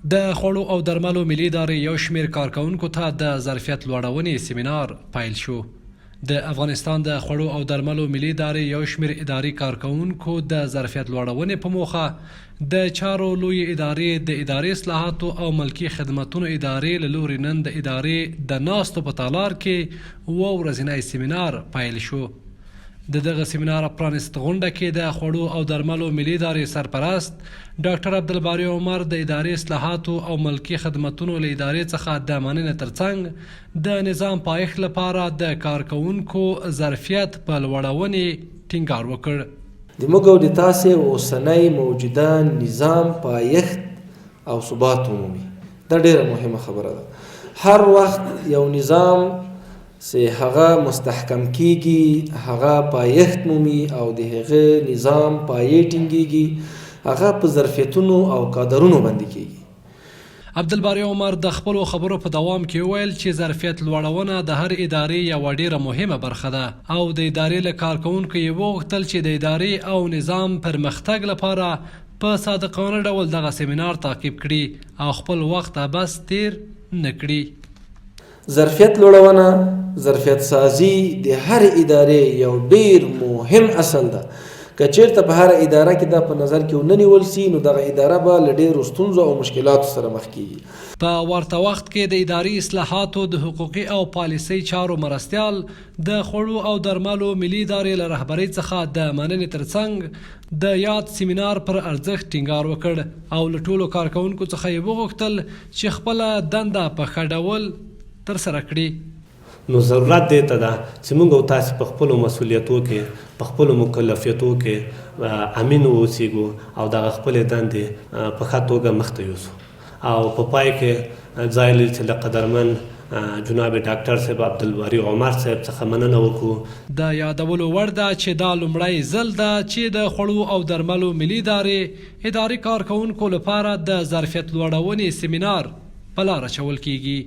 د خوړو او درملو ملي ادارې یو شمېر کارکوونکو ته د ظرفیت لوړونې سیمینار پیل شو. د افغانستان د خوړو او درملو ملي ادارې یو شمېر اداري کارکوونکو د ظرفیت لوړونې په موخه د چارو لویې ادارې د اداري اصلاحاتو او ملکي خدمتونو ادارې له لوري نن د ادارې د ناستو په تالار کې اووه ورځنی سیمینار پیل شو. د دغه سیمینار پرانیست غونډه کې د خوړو او درملو ملي ادارې سرپرست ډاکټر عبدالباري عمر د اداري اصلاحاتو او ملکي خدمتونو له ادارې څخه د مننې ترڅنګ د نظام پایښت لپاره د کارکوونکو ظرفیت په لوړونې ټینګار وکړ. د موږ او د تاسې اوسنی موجوده نظام پایښت او ثبات ومومي، دا ډېره مهمه خبره ده. هر وخت یو نظام چې هغه مستحکم کیږي، هغه پایښت مومي او د هغه نظام پایې ټینګیږي، هغه په ظرفیتونو او کادرونو باندې کیږي. عبدالباري عمر د خپلو خبرو په دوام کې وویل چې ظرفیت لوړونه د هرې ادارې یوه ډېره مهمه برخه ده او د ادارې له کارکوونکو یې وغوښتل چې د ادارې او نظام پرمختګ لپاره په صادقانه ډول دغه سیمینار تعقیب کړي او خپل وخت عبث تېر نه کړي. ظرفیت لوړونه، ظرفیت سازي، د هرې ادارې یو ډیر مهم اصل ده. که چیرته په هره اداره کې دا په نظر کې ونه نیول سي نو دغه اداره به له ډیرو ستونزو او مشکلاتو سره مخ کیږي. په ورته وخت کې د اداري اصلاحاتو د حقوقي او پالیسۍ چارو مرستیال د خوړو او درملو ملي ادارې له رهبرۍ څخه د مننې ترڅنګ د یاد سیمینار پر ارزښت ټینګار وکړ او له ټولو کارکوونکو څخه یې وغوښتل چې خپله دنده په ښه ډول ترسره کړي. نو ضرورت دې ته ده چې موږ او تاسې په خپلو مسؤلیتو کې، په خپلو مکلفیتو کې امین واوسیږو او دغه خپلې دندې په ښه توګه مخته یوسو. او په پای کې ځای لري چې له قدرمن جناب ډاکټر صاحب عبدالباري عمر صاحب څخه مننه وکړو. د یادولو وړ ده چې دا لومړی ځل ده چې د خوړو او درملو ملي ادارې اداري کارکوونکو لپاره د ظرفیت لوړونې سیمینار په لار اچول کېږي.